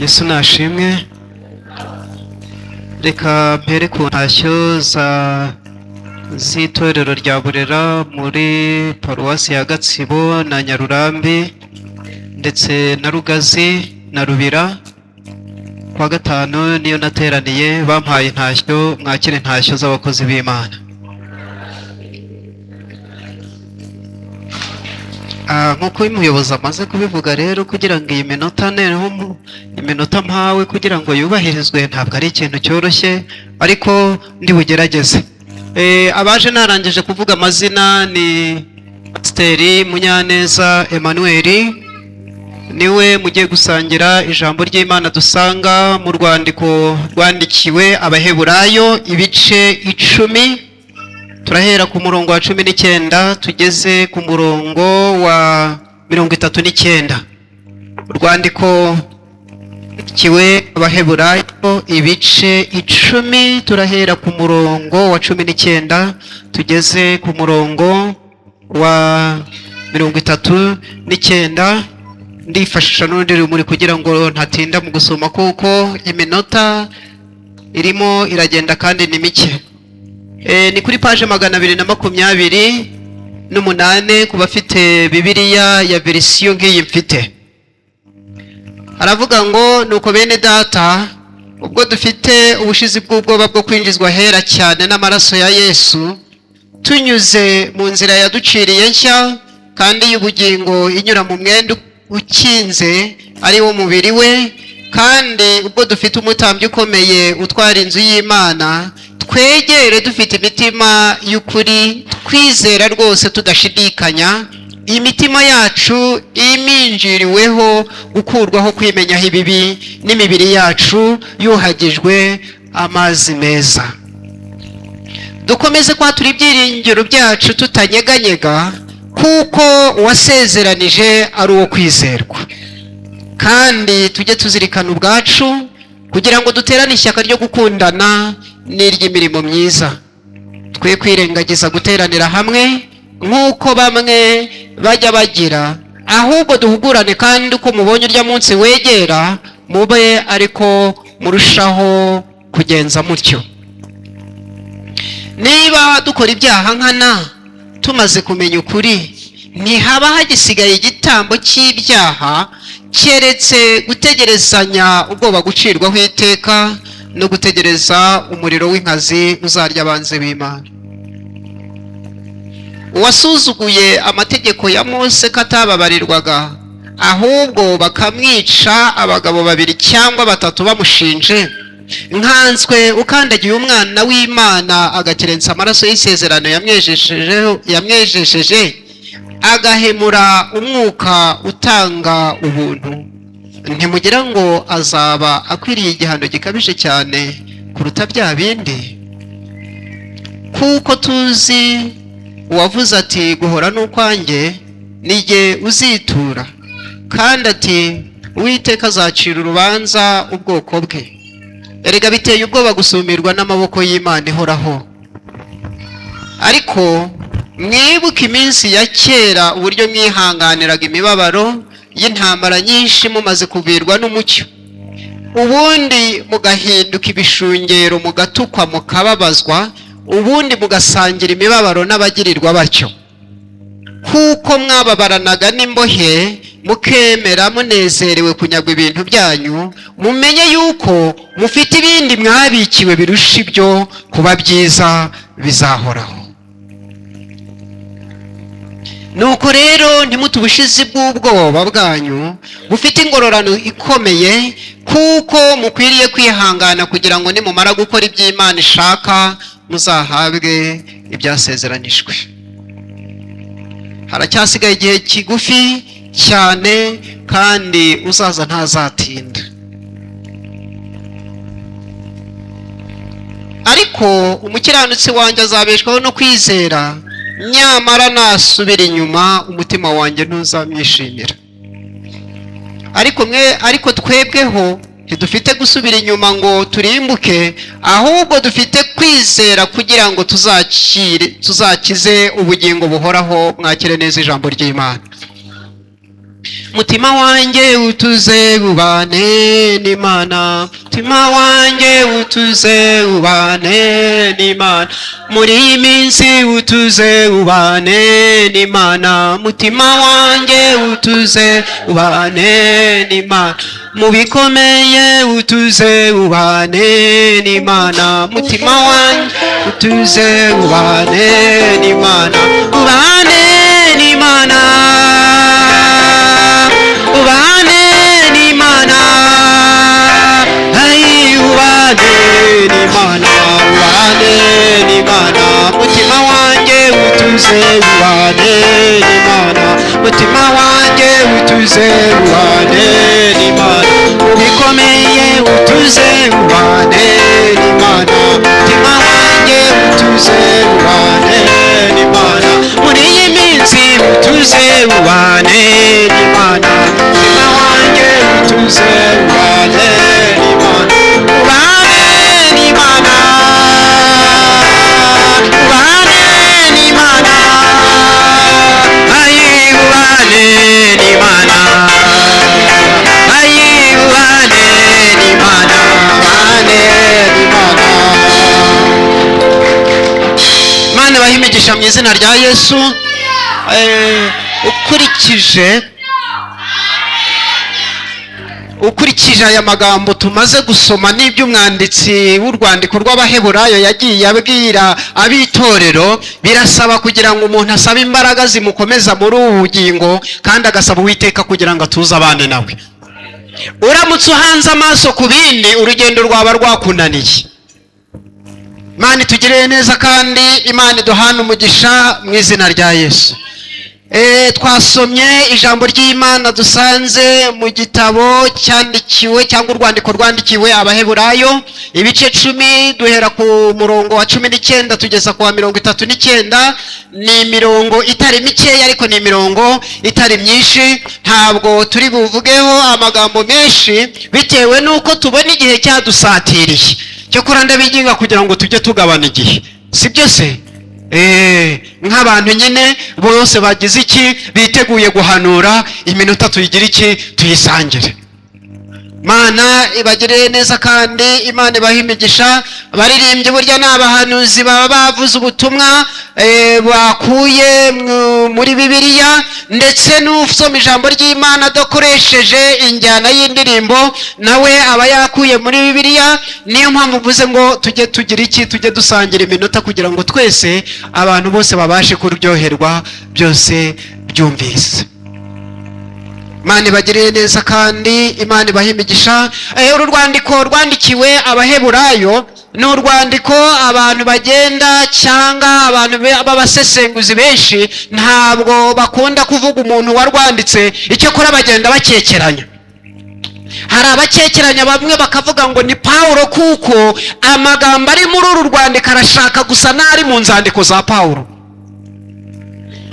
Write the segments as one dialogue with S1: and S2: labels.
S1: Yesu nashimwe. Reka mpere ku ntashyo z'itorero rya Burera muri paruwasi ya Gatsibo na Nyarurambi ndetse na Rugazi na Rubira. Kuwa gatanu niyo nateraniye, bampaye intashyo. Mwakire intashyo z'abakozi b'Imana. Nk'uko umuyobozi amaze kubivuga rero, kugira ngo iyi minota noneho iminota mpawe kugira ngo yubahirizwe ntabwo ari ikintu cyoroshye, ariko ndi bugerageze. Abaje narangije kuvuga amazina ni Pasiteri Munyaneza Emmanuel, niwe mugiye gusangira ijambo ry'Imana dusanga mu rwandiko rwandikiwe Abaheburayo ibice 10. Turahera ku murongo wa 19 tugeze ku murongo wa 39. Urwandiko rwandikiwe Abaheburayo ibice 10, turahera ku murongo wa 19 tugeze ku murongo wa 39. Ndifashisha n'urundi rumuri kugira ngo ntatinda mu gusoma, kuko iminota irimo iragenda kandi ni mike. Ni kuri paje 228 ku bafite Bibiliya ya verisiyo nk'iyi mfite. Aravuga ngo: "Nuko bene data, ubwo dufite ubushizi bw'ubwoba bwo kwinjizwa hera cyane n'amaraso ya Yesu, tunyuze mu nzira yaduciriye nshya kandi y'ubugingo inyura mu mwenda ukinze, ari wo mubiri we, kandi ubwo dufite umutambyi ukomeye utwara inzu y'Imana, twegere dufite imitima y'ukuri, twizera rwose tudashidikanya, imitima yacu iminjiriweho gukurwaho kwimenyaho ibibi, n'imibiri yacu yuhagijwe amazi meza. Dukomeze kwatura ibyiringiro byacu tutanyeganyega, kuko uwasezeranije ari uwo kwizerwa. Kandi tujye tuzirikana ubwacu kugira ngo duterane ishyaka ryo gukundana n'iry'imirimo myiza. Twe kwirengagiza guteranira hamwe nk'uko bamwe bajya bagira, ahubwo duhugurane, kandi uko mubonye urya munsi wegera, mube ariko murushaho kugenza mutyo. Niba dukora ibyaha nkana tumaze kumenya ukuri, ntihaba hagisigaye igitambo cy'ibyaha, keretse gutegerezanya ubwoba gucirwaho iteka no gutegereza umuriro w'inkazi uzarya abanzi b'Imana. Uwasuzuguye amategeko ya Mose ko atababarirwaga, ahubwo bakamwica abagabo babiri cyangwa batatu bamushinje, nkanswe ukandagiye umwana w'Imana, agakerensa amaraso y'isezerano yamwejesheje, agahemura umwuka utanga ubuntu, ntimugira ngo azaba akwiriye igihano gikabije cyane kuruta bya bindi? Kuko tuzi uwavuze ati: 'Guhora n'ukwanjye, nijye uzitura,' kandi ati: 'Uwiteka azacira urubanza ubwoko bwe.' Erega biteye ubwoba gusumirwa n'amaboko y'Imana ihoraho. Ariko mwibuke iminsi ya kera, uburyo mwihanganiraga imibabaro y'intambara nyinshi mumaze kuvirwa n'umucyo, ubundi mugahinduka ibishungero, mugatukwa, mukababazwa, ubundi mugasangira imibabaro n'abagirirwa batyo. Kuko mwababaranaga n'imbohe, mukemera munezerewe kunyagwa ibintu byanyu, mumenye yuko mufite ibindi mwabikiwe birusha ibyo kuba byiza bizahoraho. Nuko rero ntimute ubushizi bw'ubwoba bwanyu bufite ingororano ikomeye, kuko mukwiriye kwihangana kugira ngo nimumara gukora iby'Imana ishaka muzahabwe ibyasezeranijwe. Haracyasigaye igihe kigufi cyane, kandi uzaza ntazatinda. Ariko umukiranutsi wanjye azabeshwaho no kwizera, nyamara nasubira inyuma umutima wanjye ntuzamwishimira. Ariko twebweho ntidufite gusubira inyuma ngo turimbuke, ahubwo dufite kwizera kugira ngo tuzakize ubugingo buhoraho. Mwakire neza ijambo ry'Imana. Mutima wanjye utuze ubane n'Imana, mutima wanjye utuze ubane n'Imana, muri iyi minsi utuze ubane n'Imana, mutima wanjye utuze ubane n'Imana, mu bikomeye utuze ubane n'Imana, mutima wanjye utuze ubane n'Imana, ubane n'Imana, ubane n'Imana, ayi ubane n'Imana, ubane n'Imana, mutima wanjye utuze ubane n'Imana, mutima wanjye utuze ubane n'Imana, mu bikomeye utuze ubane n'Imana, mutima wanjye utuze ubane n'Imana, muri iyi minsi utuze ubane n'Imana, mutima wanjye utuze ubane n'Imana, ubane n'Imana, ubane n'Imana, ayi ubane n'Imana, ayi ubane n'Imana, ubane n'Imana. Imana ibahe imigisha mu izina rya Yesu. Ukurikije aya magambo tumaze gusoma n'iby'umwanditsi w'urwandiko rw'Abaheburayo yagiye abwira ab'itorero, birasaba kugira ngo umuntu asabe imbaraga zimukomeza muri ubu bugingo, kandi agasaba Uwiteka kugira ngo atuze abane nawe. Uramutse uhanze amaso ku bindi, urugendo rwaba rwakunaniye. Imana itugirire neza kandi Imana iduhane umugisha mu izina rya Yesu. Twasomye ijambo ry'Imana dusanze mu gitabo cyandikiwe cyangwa urwandiko rwandikiwe Abaheburayo, ibice 10, duhera ku murongo wa 19 tugeza ku wa 39. Ni imirongo itari mikeya, ariko ni imirongo itari myinshi. Ntabwo turi buvugeho amagambo menshi bitewe n'uko tubona igihe cyadusatiriye. Cyakora ndabinginga kugira ngo tujye tugabana igihe, si byo se? Nk'abantu nyine bose bagize iki, biteguye guhanura, iminota tuyigira iki, tuyisangire. Imana ibagirire neza kandi Imana ibahe imigisha. Abaririmbyi burya ni abahanuzi, baba bavuze ubutumwa bakuye muri Bibiliya, ndetse n'usoma ijambo ry'Imana adakoresheje injyana y'indirimbo nawe aba yakuye muri Bibiliya. Niyo mpamvu mvuze ngo tujye tugira iki, tujye dusangira iminota kugira ngo twese, abantu bose babashe kuryoherwa byose byumvise. Imana ibagirire neza kandi Imana ibahe imigisha. Uru rwandiko rwandikiwe Abaheburayo ni urwandiko abantu bagenda cyangwa abantu b'abasesenguzi benshi ntabwo bakunda kuvuga umuntu warwanditse, icyakora bagenda bakekeranya. Hari abakekeranya, bamwe bakavuga ngo ni Pawulo, kuko amagambo ari muri uru rwandiko arashaka gusa n'ari mu nzandiko za Pawulo.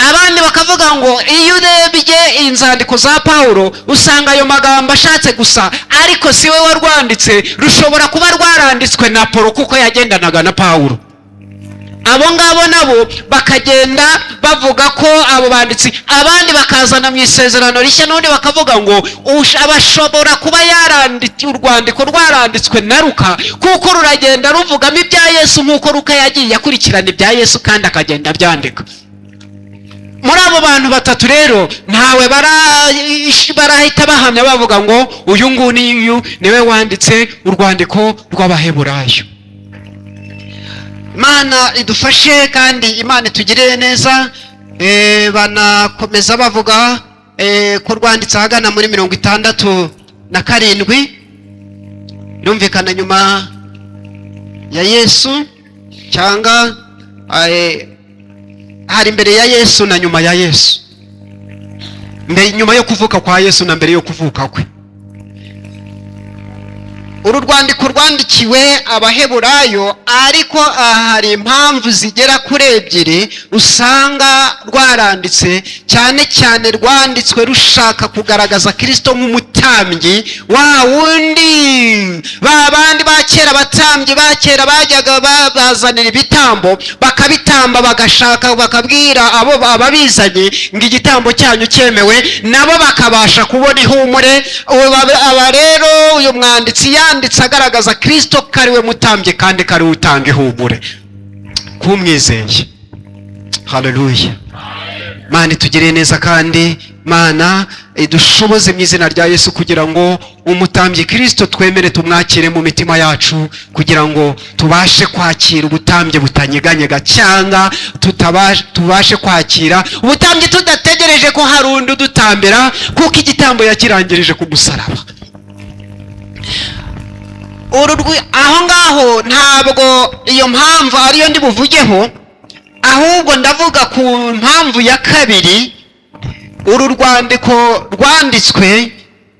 S1: Abandi bakavuga ngo iyo urebye inzandiko za Pawulo usanga ayo magambo ashatse gusa, ariko si we warwanditse, rushobora kuba rwaranditswe na Polo kuko yagendanaga na Pawulo. Abo ngabo nabo bakagenda bavuga ko abo banditsi, abandi bakazana mu Isezerano Rishya n'ubundi bakavuga ngo bashobora kuba yaranditse urwandiko rwaranditswe na Luka, kuko ruragenda ruvugamo ibya Yesu nk'uko Luka yagiye akurikirana ibya Yesu kandi akagenda abyandika. Muri abo bantu batatu rero ntawe barahita bahamya bavuga ngo uyu nguyu niwe wanditse urwandiko rw'Abaheburayo. Imana idufashe kandi Imana itugirire neza. Banakomeza bavuga ko rwanditse ahagana muri 67, birumvikana nyuma ya Yesu, cyangwa hari imbere ya Yesu na nyuma ya Yesu, mbere nyuma yo kuvuka kwa Yesu na mbere yo kuvuka kwe. Uru rwandiko rwandikiwe Abaheburayo, ariko aha hari impamvu zigera kuri ebyiri usanga rwaranditse. Cyane cyane rwanditswe rushaka kugaragaza Kirisito nk'umutambyi wa wundi ba bandi ba kera. Kera abatambyi ba kera bajyaga babazanira ibitambo, bakabitamba, bagashaka bakabwira abo ababizanye ngo igitambo cyanyu cyemewe, nabo bakabasha kubona ihumure. Aba rero uyu mwanditsi yanditse agaragaza Kirisito ko ari we mutambyi kandi ko ari we utanga ihumure kumwizeye. Haleluya! Mana itugiriye neza, kandi Mana idushoboze mu izina rya Yesu, kugira ngo umutambyi Kirisito twemere tumwakire mu mitima yacu, kugira ngo tubashe kwakira ubutambyi butanyeganyega, cyangwa tubashe kwakira ubutambyi tudategereje ko hari undi udutambira, kuko igitambo yakirangirije ku musaraba. Aho ngaho ntabwo iyo mpamvu ariyo ndi buvugeho, ahubwo ndavuga ku mpamvu ya kabiri. Uru rwandiko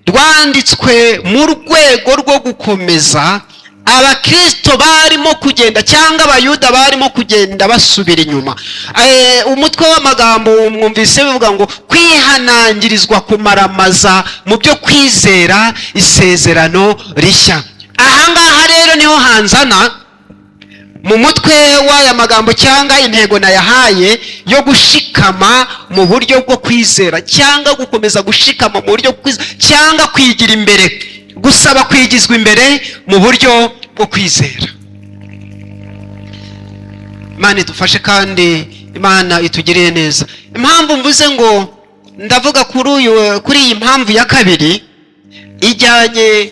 S1: rwanditswe mu rwego rwo gukomeza abakristo barimo kugenda, cyangwa Abayuda barimo kugenda basubira inyuma. Umutwe w'amagambo mwumvise bivuga ngo kwihanangirizwa kumaramaza mu byo kwizera isezerano rishya. Ahangaha rero niho hanzana mu mutwe w'aya magambo, cyangwa intego nayahaye yo gushikama mu buryo bwo kwizera, cyangwa gukomeza gushikama mu buryo bwo kwizera, cyangwa kwigira imbere, gusaba kwigizwa imbere mu buryo bwo kwizera. Imana idufashe kandi Imana itugiriye neza. Impamvu mvuze ngo ndavuga kuri iyi mpamvu ya kabiri ijyanye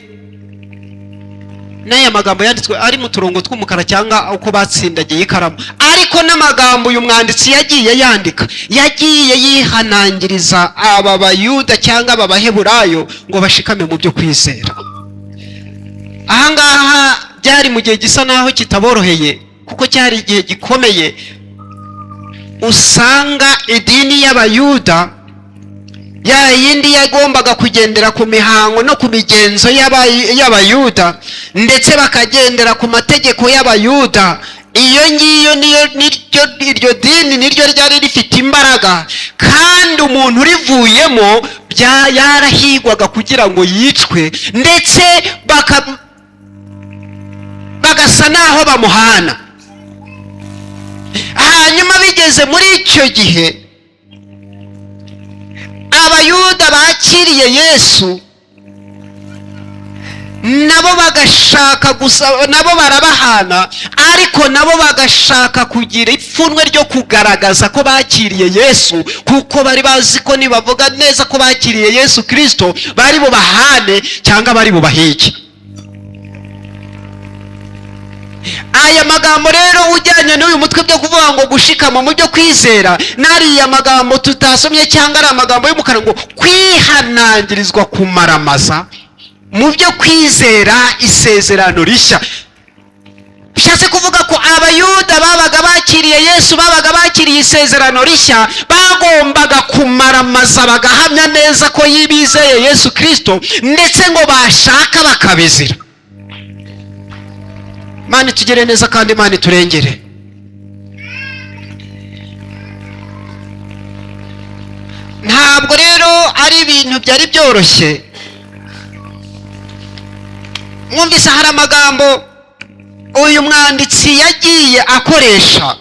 S1: n'aya magambo yanditswe ari mu turongo tw'umukara, cyangwa uko batsindagiye ikaramu, ariko n'amagambo uyu mwanditsi yagiye yandika, yagiye yihanangiriza aba Bayuda cyangwa aba Baheburayo ngo bashikame mu byo kwizera. Ahangaha byari mu gihe gisa naho kitaboroheye, kuko cyari igihe gikomeye. Usanga idini y'Abayuda, ya yindi yagombaga kugendera ku mihango no ku migenzo y'Abayuda, ndetse bakagendera ku mategeko y'Abayuda, iyo ngiyo niyo niryo iryo dini niryo ryari rifite imbaraga, kandi umuntu urivuyemo yarahigwaga kugira ngo yicwe, ndetse bagasa naho bamuhana. Hanyuma bigeze muri icyo gihe, Abayuda bakiriye Yesu nabo bagashaka gusa, nabo barabahana, ariko nabo bagashaka kugira ipfunwe ryo kugaragaza ko bakiriye Yesu, kuko bari bazi ko nibavuga neza ko bakiriye Yesu Kirisito bari bubahane cyangwa bari bubahige. Aya magambo rero ujyanye n'uyu mutwe byo kuvuga ngo gushikama mu byo kwizera, n'ariya magambo tutasomye cyangwa ari amagambo y'umukara ngo kwihanangirizwa kumaramaza mu byo kwizera isezerano rishya, bishatse kuvuga ko Abayuda babaga bakiriye Yesu, babaga bakiriye isezerano rishya, bagombaga kumaramaza bagahamya neza ko bizeye Yesu Kirisito, ndetse ngo bashaka bakabizira. Imana itugire neza kandi Imana iturengere. Ntabwo rero ari ibintu byari byoroshye. Mwumvise hari amagambo uyu mwanditsi yagiye akoresha,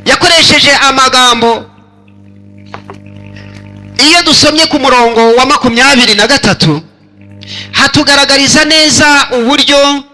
S1: yakoresheje amagambo. Iyo dusomye ku murongo wa 23 hatugaragariza neza uburyo.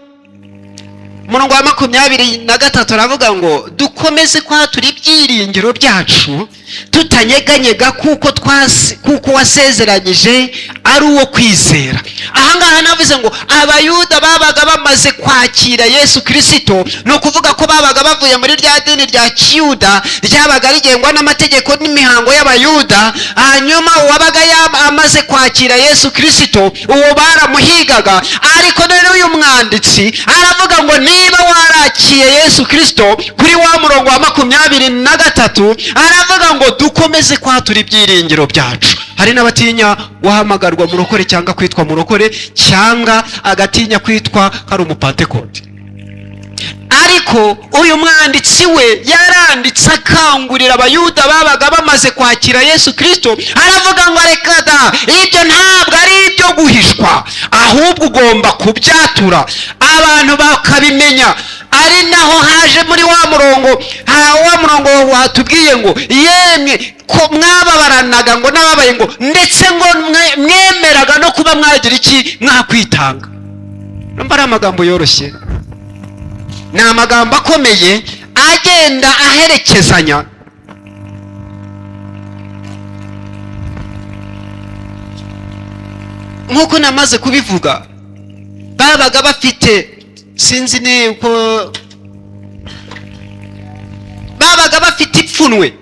S1: Umurongo wa 23 aravuga ngo dukomeze kwatura ibyiringiro byacu tutanyeganyega, kuko wasezeranyije ari uwo kwizera. Ahangaha navuze ngo Abayuda babaga bamaze kwakira Yesu Kirisito, ni ukuvuga ko babaga bavuye muri rya dini rya Kiyuda ryabaga rigengwa n'amategeko n'imihango y'Abayuda. Hanyuma uwabaga amaze kwakira Yesu Kirisito, uwo baramuhigaga. Ariko rero uyu mwanditsi aravuga ngo niba warakiye Yesu Kirisito, kuri wa murongo wa 23 aravuga ngo dukomeze kwatura ibyiringiro byacu. Hari n'abatinya guhamagarwa murokore cyangwa kwitwa murokore, cyangwa agatinya kwitwa ko ari umupantekote. Ariko Ariko uyu mwanditsi we yaranditse akangurira Abayuda babaga bamaze kwakira Yesu Kirisito, aravuga ngo: "Reka da, ibyo ntabwo ari ibyo guhishwa, ahubwo ugomba kubyatura abantu bakabimenya." Ari naho haje muri wa murongo, wa murongo watubwiye ngo: "Yemwe ko mwababaranaga ngo n'ababaye, ngo ndetse ngo mwemeraga no kuba mwagira iki? Mwakwitanga." Numva ari amagambo yoroshye, ni amagambo akomeye agenda aherekezanya. Nk'uko namaze kubivuga, babaga bafite, sinzi ni uko babaga bafite ipfunwe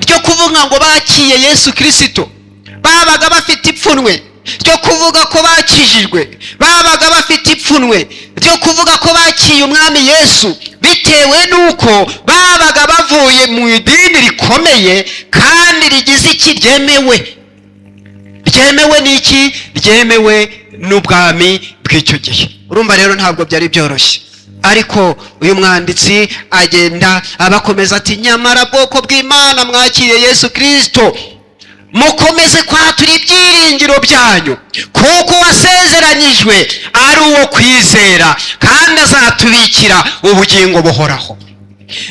S1: ryo kuvuga ngo bakiye Yesu Kirisito, babaga bafite ipfunwe ryo kuvuga ko bakijijwe, babaga bafite ipfunwe ryo kuvuga ko bakiye Umwami Yesu, bitewe n'uko babaga bavuye mu idini rikomeye kandi rigize iki? Ryemewe. Ryemewe n'iki? Ryemewe n'ubwami bw'icyo gihe. Urumva rero ntabwo byari byoroshye, ariko uyu mwanditsi agenda abakomeza ati: "Nyamara bwoko bw'Imana mwakiriye Yesu Kirisito, mukomeze kwatura ibyiringiro byanyu, kuko wasezeranyijwe ari uwo kwizera kandi azatubikira ubugingo buhoraho."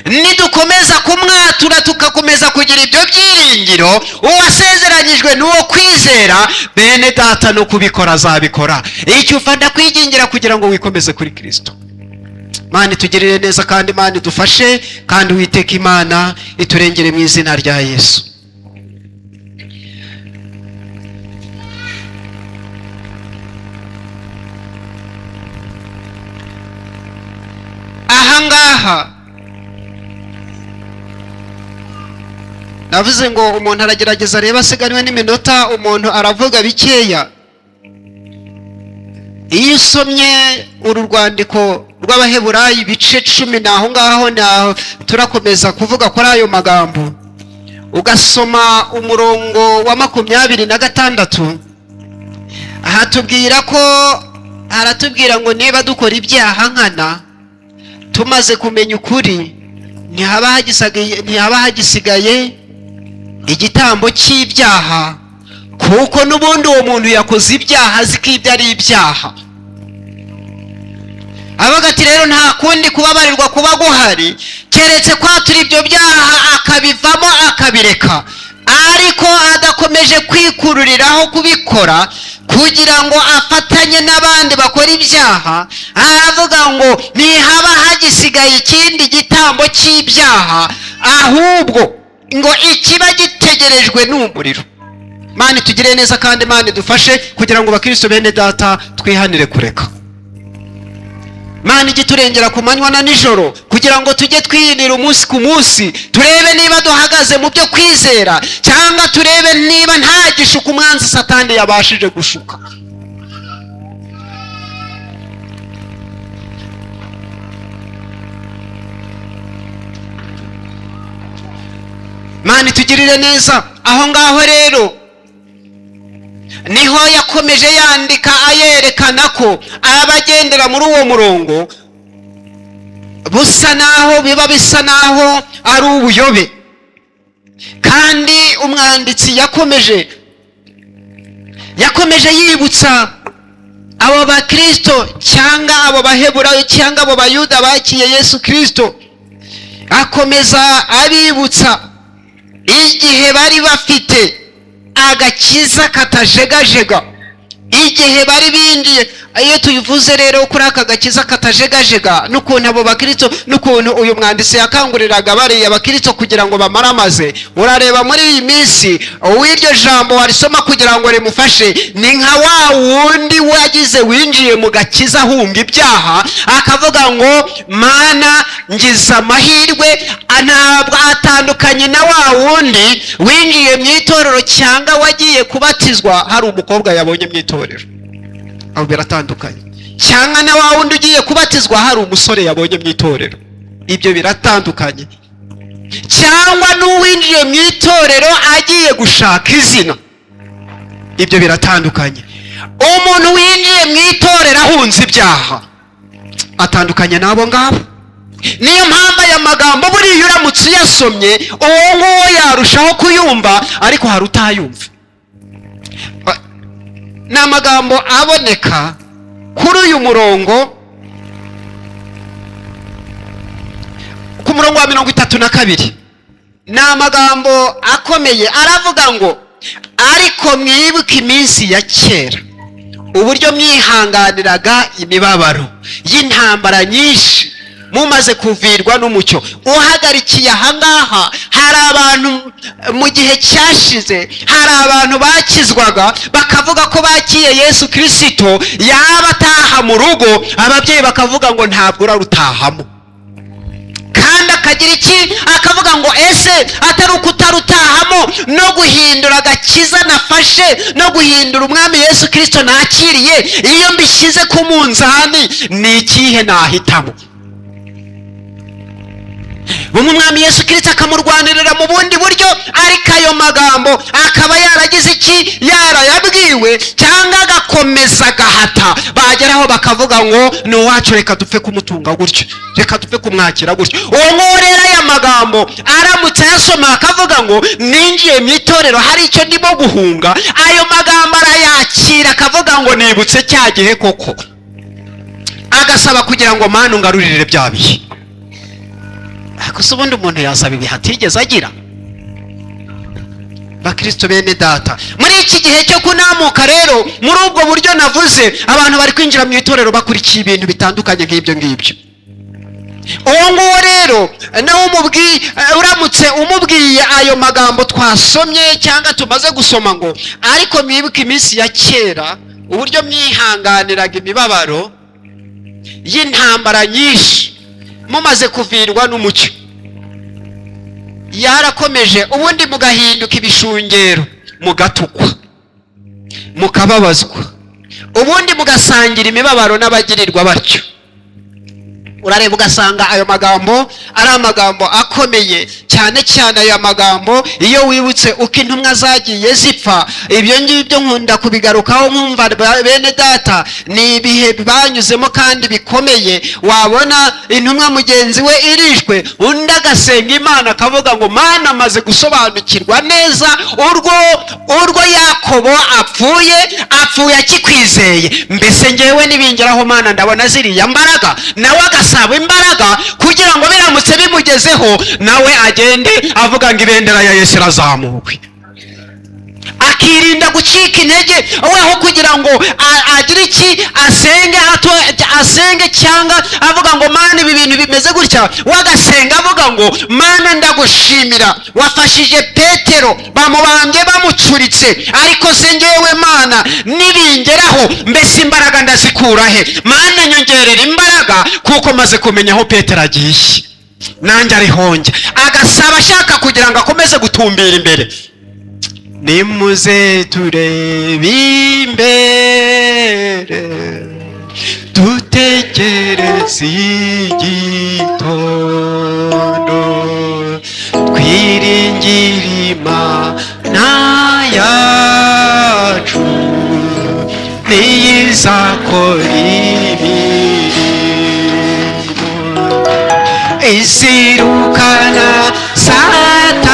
S1: Nidukomeza kumwatura, tugakomeza kugira ibyo byiringiro, uwasezeranyijwe n'uwo kwizera, bene data, no kubikora azabikora. Icyo ufata, ndakwigingira kugira ngo wikomeze kuri Kirisito. Imana itugirire neza kandi Imana idufashe, kandi Uwiteka Imana iturengere mu izina rya Yesu. Ahangaha navuze ngo umuntu aragerageza areba asiganwe n'iminota, umuntu aravuga bikeya. Iyo usomye uru rwandiko rw'Abaheburayi, ibice 10, ni aho ngaho turakomeza kuvuga kuri ayo magambo, ugasoma umurongo wa 26, ahatubwira ko haratubwira ngo niba dukora ibyaha nkana tumaze kumenya ukuri, ntihaba hagisigaye igitambo cy'ibyaha, kuko n'ubundi uwo muntu yakoze ibyaha azi ko ibyo ari ibyaha. Avuga ati: "Rero nta kundi kubabarirwa kuba guhari keretse kwatura ibyo byaha, akabivamo, akabireka, ariko adakomeje kwikururiraho kubikora kugira ngo afatanye n'abandi bakora ibyaha." Aravuga ngo ntihaba hagisigaye ikindi gitambo cy'ibyaha, ahubwo ngo ikiba gitegerejwe ni umuriro. Mana itugire neza kandi Imana idufashe kugira ngo bakristo bene data twihanire kureka. Mana ijye iturengera ku manywa na nijoro, kugira ngo tujye twiyinira umunsi ku munsi, turebe niba duhagaze mu byo kwizera, cyangwa turebe niba nta gishuka umwanzi Satani yabashije gushuka. Mana itugirire neza. Aho ngaho rero niho yakomeje yandika ayerekana ko abagendera muri uwo murongo busa naho biba bisa naho ari ubuyobe. Kandi umwanditsi yakomeje yibutsa abo bakristo, cyangwa abo Baheburayo, cyangwa abo Bayuda bakiye Yesu Kirisito, akomeza abibutsa igihe bari bafite agakiza katajegajega, igihe bari binjiye. Iyo tubivuze rero kuri aka gakiza katajegajega, n'ukuntu abo bakristo, n'ukuntu uyu mwanditsi yakanguriraga bariya bakristo kugira ngo bamaramaze, urareba muri iyi minsi uw'iryo jambo warisoma kugira ngo rimufashe ni nka wa wundi wagize winjiye mu gakiza ahunga ibyaha, akavuga ngo: "Mana, ngize amahirwe." Ntabwo atandukanye na wa wundi winjiye mu itorero cyangwa wagiye kubatizwa hari umukobwa yabonye mu itorero. Aho biratandukanye. Cyangwa na wa wundi ugiye kubatizwa hari umusore yabonye mu itorero, ibyo biratandukanye. Cyangwa n'uwinjiye mu itorero agiye gushaka izina, ibyo biratandukanye. Umuntu winjiye mu itorero ahunze ibyaha, Atandukanye n'abo ngabo. Niyo mpamvu aya magambo buriya uramutse uyasomye, uwo nguwo yarushaho kuyumva, ariko hari utayumva. Ni amagambo aboneka kuri uyu murongo, ku murongo wa 32. Ni amagambo akomeye. Aravuga ngo: "Ariko mwibuke iminsi ya kera, uburyo mwihanganiraga imibabaro y'intambara nyinshi, mumaze kuvirwa n'umucyo." Uhagarikiye ahangaha, hari abantu mu gihe cyashize, hari abantu bakizwaga bakavuga ko bakiye Yesu Kirisito, yaba ataha mu rugo ababyeyi bakavuga ngo: "Ntabwo urarutahamo." Kandi akagira iki? Akavuga ngo: "Ese atari uko utarutahamo, no guhindura agakiza nafashe, no guhindura Umwami Yesu Kirisito nakiriye, iyo mbishyize ku munzani ni ikihe nahitamo?" Bumwe Umwami Yesu Kirisito akamurwanirira mu bundi buryo, ariko ayo magambo akaba yaragize iki? Yarayabwiwe, cyangwa agakomeza agahata, bageraho bakavuga ngo: "Ni uwacu, reka dupfe kumutunga gutyo, reka dupfe kumwakira gutyo." Uwo nguwo rero, aya magambo aramutse ayasoma akavuga ngo: "Ninjiye mu itorero, hari icyo ndimo guhunga," ayo magambo arayakira akavuga ngo: "Nibutse cya gihe koko," agasaba kugira ngo: "Mana, ungarurire bya bihe." Ariko se ubundi umuntu yasaba ibihe atigeze agira? Bakristo bene data, muri iki gihe cyo kunamuka rero, muri ubwo buryo navuze, abantu bari kwinjira mu itorero bakurikiye ibintu bitandukanye nk'ibyo ngibyo. Uwo nguwo rero nawe umubwiye, uramutse umubwiye ayo magambo twasomye cyangwa tumaze gusoma ngo: "Ariko mwibuke iminsi ya kera, uburyo mwihanganiraga imibabaro y'intambara nyinshi, mumaze kuvirwa n'umucyo," yarakomeje, ubundi mugahinduka ibishungero, mugatukwa, mukababazwa, ubundi mugasangira imibabaro n'abagirirwa batyo. Urareba ugasanga ayo magambo ari amagambo akomeye cyane cyane. Ayo magambo, iyo wibutse uko intumwa zagiye zipfa, ibyo ngibyo nkunda kubigarukaho, nkumva bene data ni ibihe banyuzemo kandi bikomeye. Wabona intumwa mugenzi we irishwe, undi agasenga Imana akavuga ngo: "Mana, amaze gusobanukirwa neza urwo Yakobo apfuye, apfuye akikwizeye. Mbese ngewe nibingeraho, Mana, ndabona ziriya mbaraga?" Nawe agasaba imbaraga kugira ngo biramutse bimugezeho, nawe agende avuga ngo: "Ibendera ya Yesu irazamuwe," akirinda gucika intege. We aho kugira ngo agire iki, asenge, asenge cyangwa avuga ngo: "Mana, ibi bintu bimeze gutya," we agasenga avuga ngo: "Mana, ndagushimira, wafashije Petero bamubambye bamucuritse, ariko se ngewe, Mana, nibingeraho, mbese imbaraga ndazikura he? Mana, nyongerera imbaraga, kuko maze kumenya aho Petero agiye, nanjye arihonge." Agasaba ashaka kugira ngo akomeze gutumbira imbere. Nimuze turebe imbere, dutegereze igitondo, twiringire Imana yacu, niyizakora imirimo izirukana Satani,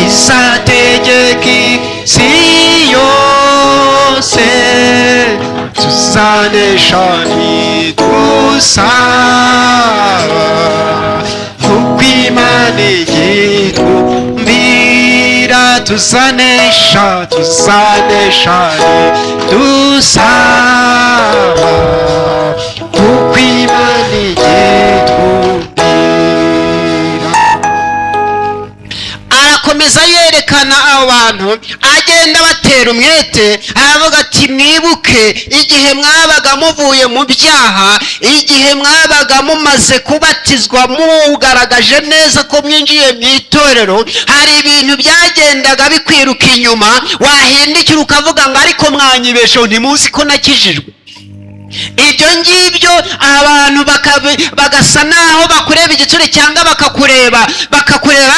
S1: izategeka isi yose, tuzanesha nidusaba, kuko Imana igitwumvira. Tuzanesha, tuzanesha nidusaba, kuko Imana igitwumvira. Arakomeza yerekana abo bantu, agenda batera umwete, aravuga ati: "Mwibuke igihe mwabaga muvuye mu byaha, igihe mwabaga mumaze kubatizwa, mugaragaje neza ko mwinjiye mu itorero, hari ibintu byagendaga bikwiruka inyuma, wahindukira ukavuga ngo: 'Ariko mwanyibesheho, ntimuzi ko nakijijwe?' Ibyo ngibyo abantu bagasa naho bakureba igitsure cyangwa bakakureba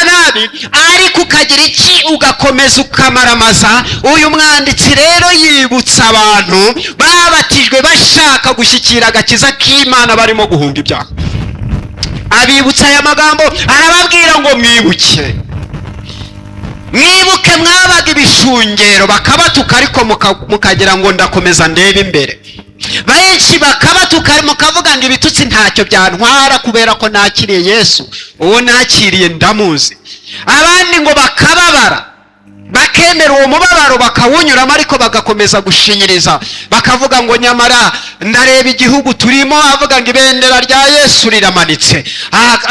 S1: nabi, ariko ukagira iki? Ugakomeza ukamaramaza." Uyu mwanditsi rero yibutsa abantu babatijwe. Babatijwe bashaka gushyikira agakiza k'Imana, barimo guhunga ibyaha. Abibutsa aya magambo, arababwira ngo: "Mwibuke, mwibuke, mwabaga ibishungero, bakabatuka, ariko mukagira ngo ndakomeza ndebe imbere. Benshi bakabatuka, mukavuga ngo ibitutsi ntacyo byantwara kubera ko nakiriye Yesu, uwo nakiriye ndamuzi. Abandi ngo bakababara, bakemera uwo mubabaro, bakawunyuramo, ariko bagakomeza gushinyiriza, bakavuga ngo nyamara ndareba igihugu turimo, avuga ngo ibendera rya Yesu riramanitse,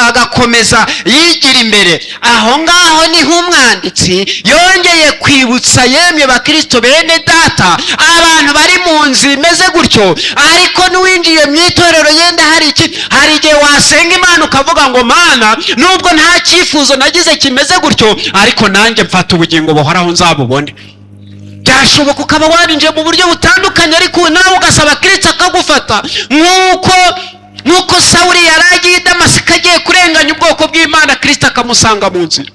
S1: agakomeza yigira imbere." Aho ngaho niho umwanditsi yongeye kwibutsa: yemwe Bakristo bene data, abantu bari mu nzira imeze gutyo, ariko n'uwinjiye mu itorero, yenda hari iki, hari igihe wasenga Imana ukavuga ngo: "Mana, nubwo nta cyifuzo nagize kimeze gutyo, ariko nanjye mfata ubugingo buhoraho nzabubone." Byashoboka ukaba warinjiye mu buryo butandukanye, ariko nawe ugasaba Kirisito akagufata, nk'uko Sawuri yari agiye i Damasiko agiye kurenganya ubwoko bw'Imana, Kirisito akamusanga mu nzira.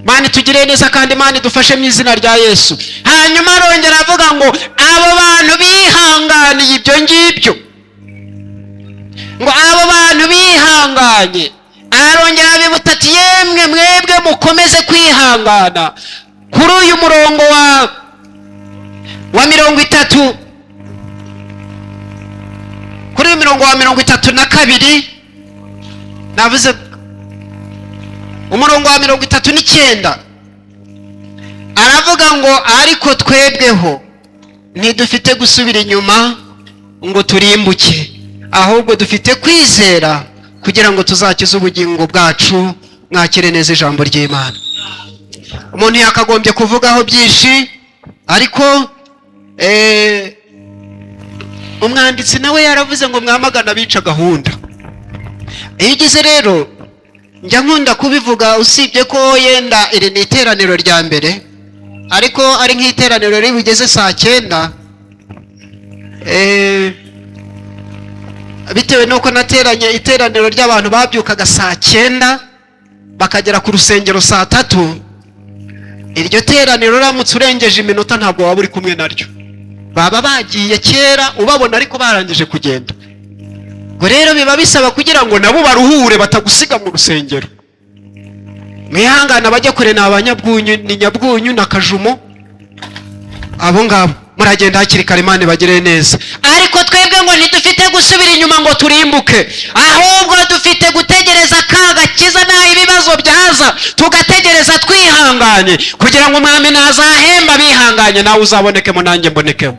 S1: Mana itugirire neza kandi Imana idufashe mu izina rya Yesu. Hanyuma arongera avuga ngo abo bantu bihanganiye ibyo ngibyo, ngo abo bantu bihanganye. Arongera abibutsa ati: "Yemwe mwebwe mukomeze kwihangana." Kuri uyu murongo wa 30, kuri uyu mirongo wa 32, navuze umurongo wa 39, aravuga ngo: "Ariko twebweho ntidufite gusubira inyuma ngo turimbuke, ahubwo dufite kwizera kugira ngo tuzakize ubugingo bwacu." Mwakire neza ijambo ry'Imana. Umuntu yakagombye kuvugaho byinshi, ariko umwanditsi nawe yaravuze ngo mwamagana abica gahunda. Iyo ugeze rero, njya nkunda kubivuga, usibye ko yenda iri ni iteraniro rya mbere, ariko ari nk'iteraniro riri bugeze saa 9, bitewe n'uko nateranye iteraniro ry'abantu babyukaga saa 9 bakagera ku rusengero saa 3, iryo teraniro uramutse urengeje iminota ntabwo waba uri kumwe naryo, baba bagiye kera, ubabona ariko barangije kugenda. Ubwo rero biba bisaba kugira ngo nabo baruhure, batagusiga mu rusengero. Mwihangane, abajya kure ni abanyabwunyu, ni Nyabwunyu na Kajumo, abo ngabo muragenda hakiri kare. Imana ibagirire neza. Ariko twebwe ngo ntidufite gusubira inyuma ngo turimbuke, ahubwo dufite gutegereza ka gakiza, n'aho ibibazo byaza, tugategereza twihanganye, kugira ngo umwami nazahemba bihanganye, nawe uzabonekemo, nanjye mbonekemo.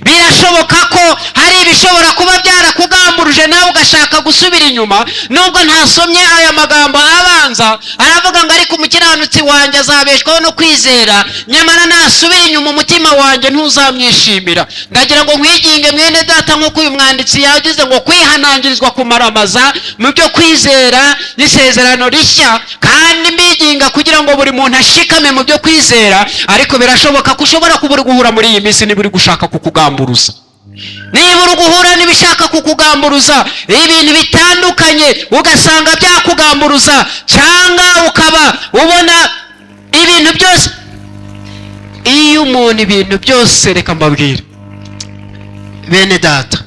S1: Birashoboka ko hari ibishobora kuba byarakugamburuje, nawe ugashaka gusubira inyuma. Nubwo ntasomye aya magambo abanza, aravuga ngo: "Ariko umukiranutsi wanjye azabeshwaho no kwizera, nyamara nasubira inyuma umutima wanjye ntuzamwishimira." Ndagira ngo nkwiginge, mwene data, nk'uko uyu mwanditsi yagize ngo kwihanangirizwa kumaramaza mu byo kwizera n'isezerano rishya, kandi mbiginga kugira ngo buri muntu ashikame mu byo kwizera. Ariko birashoboka ko ushobora kuba uri guhura muri iyi minsi niba uri gushaka kukugamburuza, niba uri guhura n'ibishaka kukugamburuza, ibintu bitandukanye, ugasanga byakugamburuza, cyangwa ukaba ubona ibintu byose, iyo umuntu ibintu byose, reka mbabwire bene data,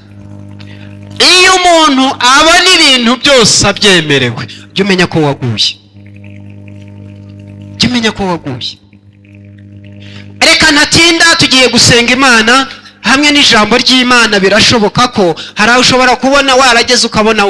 S1: iyo umuntu abona ibintu byose abyemerewe, jya umenya ko waguye, jya umenya ko waguye. Reka ntatinda, tugiye gusenga Imana hamwe n'ijambo ry'Imana. Birashoboka ko hari aho ushobora kubona warageze, ukabona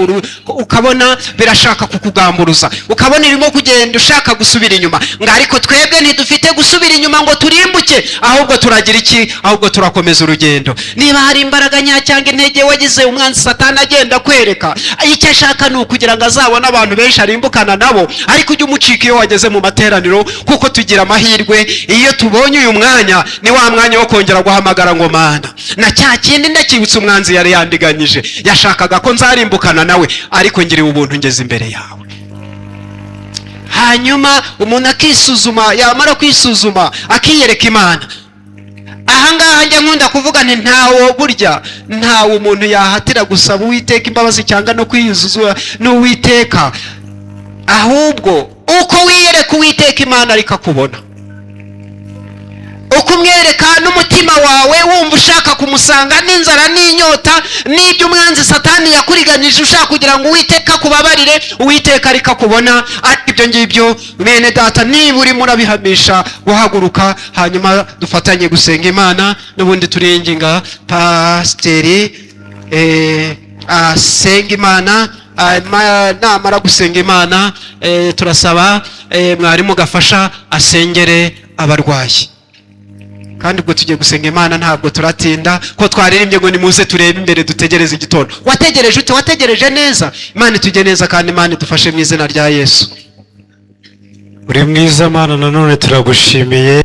S1: ukabona birashaka kukugamburuza, ukabona irimo kugenda ushaka gusubira inyuma, ngo: "Ariko twebwe ntidufite gusubira inyuma ngo turimbuke, ahubwo turagira iki? Ahubwo turakomeza urugendo." Niba hari imbaraga nkeya cyangwa intege wagize, umwanzi Satani agenda akwereka, icyo ashaka ni ukugira ngo azabone abantu benshi arimbukana nabo. Ariko ujye umucika iyo wageze mu materaniro, kuko tugira amahirwe iyo tubonye uyu mwanya, ni wa mwanya wo kongera guhamagara ngo: "Mana, na cya kindi ndacyibutse, umwanzi yari yandiganyije, yashakaga ko nzarimbukana nawe, ariko ngiriwe ubuntu ngeze imbere yawe." Hanyuma umuntu akisuzuma, yamara kwisuzuma akiyereka Imana. Ahangaha njya nkunda kuvuga nti ntawo burya, ntawe umuntu yahatira gusaba Uwiteka imbabazi cyangwa no kwiyuzuza n'Uwiteka, ahubwo uko wiyereka Uwiteka Imana ariko akubona, uko umwereka n'umutima wawe wumva ushaka. ushaka kumusanga n'inzara n'inyota n'ibyo umwanzi Satani yakuriganyije, ushaka kugira ngo Uwiteka akubabarire, Uwiteka ariko akubona. Ariko ibyo ngibyo, mwene data, niba urimo urabihamisha, guhaguruka hanyuma dufatanye gusenga Imana. N'ubundi turinginga pasiteri asenga Imana. Hanyuma namara gusenga Imana, turasaba mwarimu gafasha asengere abarwayi. Kandi ubwo tugiye gusenga Imana, ntabwo turatinda, ko twaririmbye ngo nimuze turebe imbere, dutegereze igitondo. Wategereje ute? Wategereje neza? Imana itujye neza kandi Imana idufashe mu izina rya Yesu.
S2: Uri mwiza Mana, nanone turagushimiye.